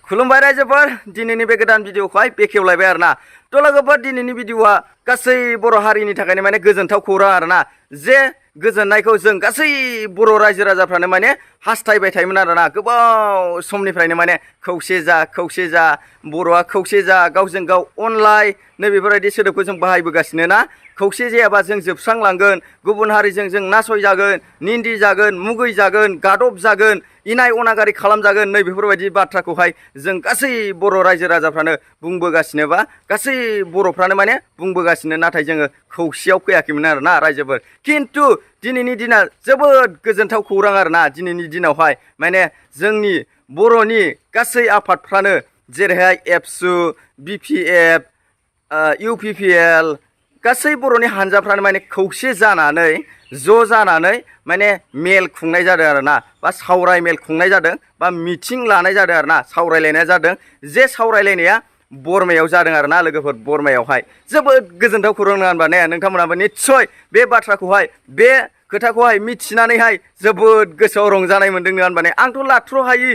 खुलुमबाय रायजोफोर दिनैनि बे गोदान भिडिअखौहाय बेखेवलायबाय आरोना थ' लोगोफोर दिनैनि भिडिअआ गासै बर' हारिनि थाखायनो माने गोजोनथाव खौरां आरोना जे गोजोननायखौ जों गासै बर' रायजो राजाफ्रानो माने हास्थायबाय थायोमोन आरोना गोबाव समनिफ्रायनो माने खौसे जा बर'आ खौसे जा गावजों गाव अनलाय नै बेफोरबायदि सोदोबखौ जों बाहायबोगासिनो ना खौसे जायाबा जों जोबस्रांलांगोन गुबुन हारिजों जों नासय जागोन निन्दि जागोन मुगै जागोन गादब जागोन इनाय अनागारि खालामजागोन नै बेफोरबायदि बाथ्राखौहाय जों गासै बर' रायजो राजाफ्रानो बुंबोगासिनो बा गासै बर'फ्रानो माने बुंबोगासिनो नाथाय जोङो खौसेयाव फैयाखैमोन आरोना रायजोफोर खिन्थु दिनैनि दिना जोबोद गोजोनथाव खौरां आरोना दिनैनि दिनावहाय माने जोंनि बर'नि गासै आफादफ्रानो जेरैहाय एबसु बिपिएफ इउपिपिएल गासै बर'नि हानजाफ्रानो माने खौसे जानानै ज' जानानै माने मेल खुंनाय जादों आरोना बा सावराय मेल खुंनाय जादों बा मिटिं लानाय जादों आरोना सावरायलायनाय जादों जे सावरायलायनाया बरमायाव जादों आरोना लोगोफोर बरमायावहाय जोबोद गोजोनथाव खौरां नङा होनबा ने नोंथांमोनाबो निस्सय बे बाथ्राखौहाय बे खोथाखौहाय मिथिनानैहाय जोबोद गोसोआव रंजानाय मोनदों नङा होनबा ने आंथ' लाथ्र'हायि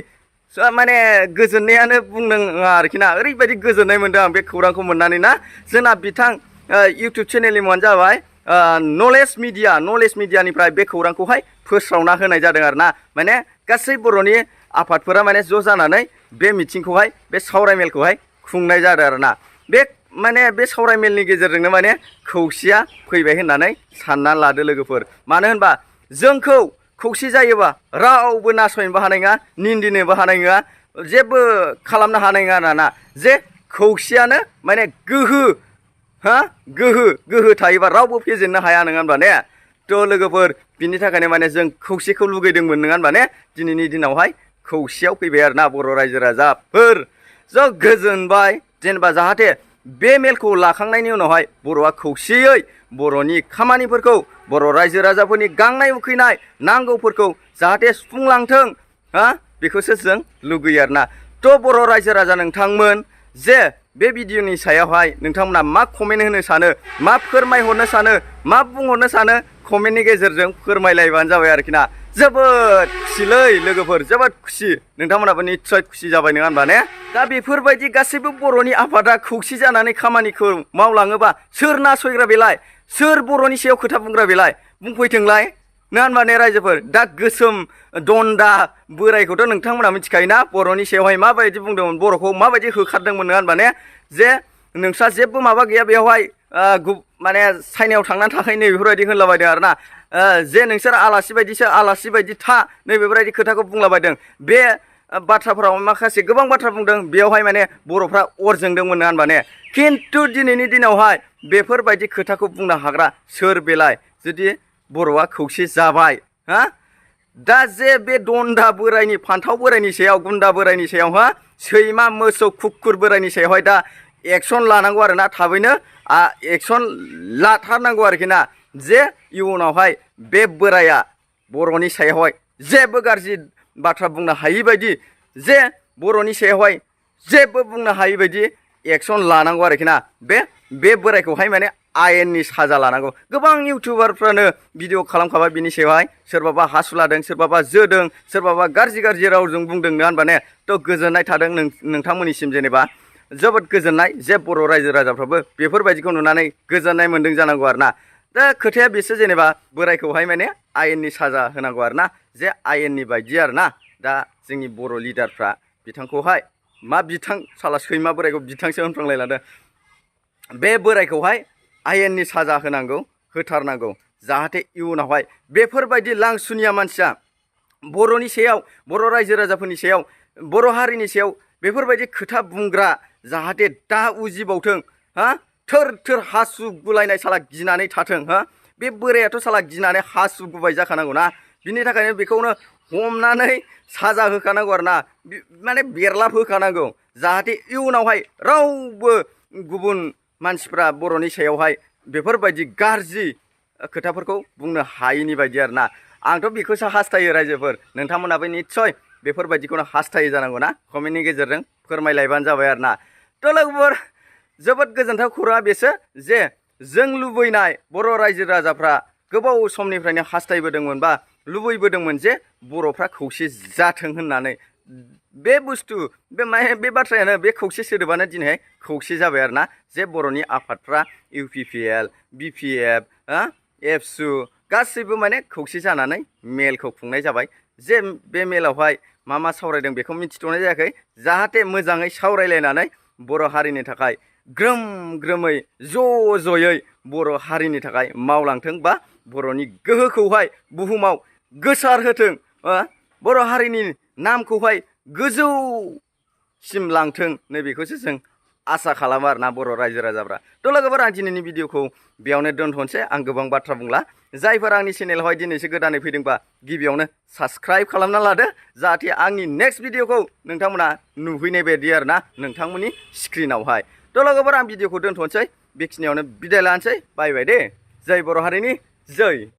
माने गोजोननायानो बुंनाङा आरोखि ना ओरैबायदि गोजोननाय मोनदों आं बे खौरांखौ मोननानै ना जोंना बिथां इउटुब चेनेलनि मुङानो जाबाय नलेज मिडियानिफ्राय बे खौरांखौहाय फोस्रावना होनाय जादों आरोना माने गासै बर'नि आफादफोरा माने ज' जानानै बे मिटिंखौहाय बे सावरायमेलखौहाय खुंनाय जादों आरोना बे माने बे सावरायमेलनि गेजेरजोंनो माने खौसेया फैबाय होननानै सानना लादो लोगोफोर मानो होनबा जोंखौ खौसे जायोबा रावबो नासयनोबो हानाय नङा निन्दिनोबो हानाय नङा जेबो खालामनो हानाय नङा आरोना जे खौसेयानो माने गोहो थायोबा रावबो फेजेननो हाया नङा होनबा ने थ' लोगोफोर बिनि थाखायनो माने जों खौसेखौ लुगैदोंमोन नङा होनबा ने दिनैनि दिनावहाय खौसेयाव फैबाय आरोना बर' रायजो राजाफोर ज' गोजोनबाय जेनेबा जाहाथे बे मेलखौ लाखांनायनि उनावहाय बर'आ खौसेयै बर'नि खामानिफोरखौ बर' रायजो राजाफोरनि गांनाय उखैनाय नांगौफोरखौ जाहाथे सुफुंलांथों बेखौसो जों लुगैयो आरोना थ' बर' रायजो राजा नोंथांमोन जे बे भिडिअनि सायावहाय नोंथांमोना मा कमेन्ट होनो सानो मा फोरमायहरनो सानो मा बुंहरनो सानो कमेन्टनि गेजेरजों फोरमायलायबानो जाबाय आरोखि ना जोबोद खुसिलै लोगोफोर जोबोद खुसि नोंथांमोनाबो निस्सय खुसि जाबाय नङा होनबा ने दा बेफोरबायदि गासैबो बर'नि आफादा खौसे जानानै खामानिखौ मावलाङोबा सोर नासयग्रा बेलाय सोर बर'नि सायाव खोथा बुंग्रा बेलाय बुंफैथोंलाय नङा होनबा ने रायजोफोर दा गोसोम दन्दा बोरायखौथ' नोंथांमोना मिथिखायोना बर'नि सायावहाय माबायदि बुंदोंमोन बर'खौ माबायदि होखारदोंमोन नङा होनबा ने जे नोंस्रा जेबो माबा गैया बेवहाय माने चाइनायाव थांनानै थाखाय नै बेफोरबायदि होनलाबायदों आरोना जे नोंसोर आलासि बायदिसो आलासि बायदि था नै बेफोरबायदि खोथाखौ बुंलाबायदों बे बाथ्राफोराव माखासे गोबां बाथ्रा बुंदों बेयावहाय माने बर'फ्रा अर जोंदोंमोन नङा होनबा ने खिन्थु दिनैनि दिनावहाय बेफोरबायदि खोथाखौ बुंनो हाग्रा सोर बेलाय जुदि बर'आ खौसे जाबाय दा जे बे दन्दा बोरायनि फान्थाव बोरायनि सायाव गुन्दा बोरायनि सायाव सैमा मोसौ कुकुर बोरायनि सायावहाय दा एक्सन लानांगौ आरोना थाबैनो एक्सन लाथारनांगौ आरोखि ना जे इयुनावहाय बे बोराया बर'नि सायावहाय जेबो गाज्रि बाथ्रा बुंनो हायि बायदि जे बर'नि सायावहाय जेबो बुंनो हायि बायदि एक्सन लानांगौ आरोखि ना बे बोरायखौहाय माने आयेननि साजा लानांगौ गोबां इउटिउबारफ्रानो भिडिअ खालामखाबाय बिनि सायावहाय सोरबाबा हासुलादों सोरबाबा जोदों सोरबाबा गाज्रि रावजों बुंदों नङा होनबा ने थ' गोजोननाय थादों नोंथांमोननिसिम जेनेबा जोबोद गोजोननाय जे बर' रायजो राजाफ्राबो बेफोरबायदिखौ नुनानै गोजोननाय मोन्दों जानांगौ आरोना दा खोथाया बेसो जेनेबा बोरायखौहाय माने आयेननि साजा होनांगौ आरोना जे आयेननि बायदि आरोना दा जोंनि बर' लिडारफ्रा बिथांखौहाय मा बिथां साला सैमा बोरायखौ बिथांसो होनफ्लांलायलांदों बे बोरायखौहाय आयेननि साजा होथारनांगौ जाहाथे इयुनावहाय बेफोरबायदि लांसुनिया मानसिया बर'नि सायाव बर' रायजो राजाफोरनि सायाव बर' हारिनि सायाव बेफोरबायदि खोथा बुंग्रा जाहाथे दा उजिबावथों थोर हासु गुलायनाय साला गिनानै थाथों बे बोरायाथ' साला गिनानै हासु गुबाय जाखानांगौ ना बिनि थाखायनो बेखौनो हमनानै साजा होखानांगौ आरोना माने बेरलाब होखानांगौ जाहाथे इयुनावहाय रावबो गुबुन मानसिफ्रा बर'नि सायावहाय बेफोरबायदि गाज्रि खोथाफोरखौ बुंनो हायिनि बायदि आरोना आंथ' बेखौसो हास्थायो रायजोफोर नोंथांमोनाबो निस्सय बेफोरबायदिखौनो हास्थायो जानांगौ ना कमेन्टनि गेजेरजों फोरमायलायबानो जाबाय आरोना थ' लोगोफोर जोबोद गोजोनथाव खौराङा बेसो जे जों लुबैनाय बर' रायजो राजाफ्रा गोबाव समनिफ्रायनो हास्थायबोदोंमोन बा लुबैबोदोंमोन जे बर'फ्रा खौसे जाथों होननानै बे बुस्थु बे बाथ्रायानो बे खौसे सोदोबानो दिनैहाय खौसे जाबाय आरो ना जे बर'नि आफादफ्रा UPPL BPF एबसु गासैबो माने खौसे जानानै मेलखौ खुंनाय जाबाय जे बे मेलावहाय मा सावरायदों बेखौ मिथिथ'नाय जायाखै जाहाथे मोजाङै सावरायलायनानै बर' हारिनि थाखाय ग्रोम ग्रोमै ज'यै बर' हारिनि थाखाय मावलांथों बा बर'नि गोहोखौहाय बुहुमाव गोसारहोथों बर' हारिनि नामखौहाय गोजौसिम लांथों नैबेखौसो जों आसा खालामो आरोना बर' रायजो राजाफ्रा थ' लोगोफोर आं दिनैनि भिडिअखौ बेयावनो दोनथ'नोसै आं गोबां बाथ्रा बुंला जायफोर आंनि चेनेलावहाय दिनैसो गोदानै फैदोंबा गिबियावनो साबस्क्राइब खालामना लादो जाहाथे आंनि नेक्स्ट भिडिअखौ नोंथांमोना नुहैनाय बायदि आरोना नोंथांमोननि स्क्रिनावहाय थ' लोगोफोर आं भिडिअखौ दोनथ'नोसै बेखिनियावनो बिदाय लानोसै बाय बाय दे जय बर' हारिनि जय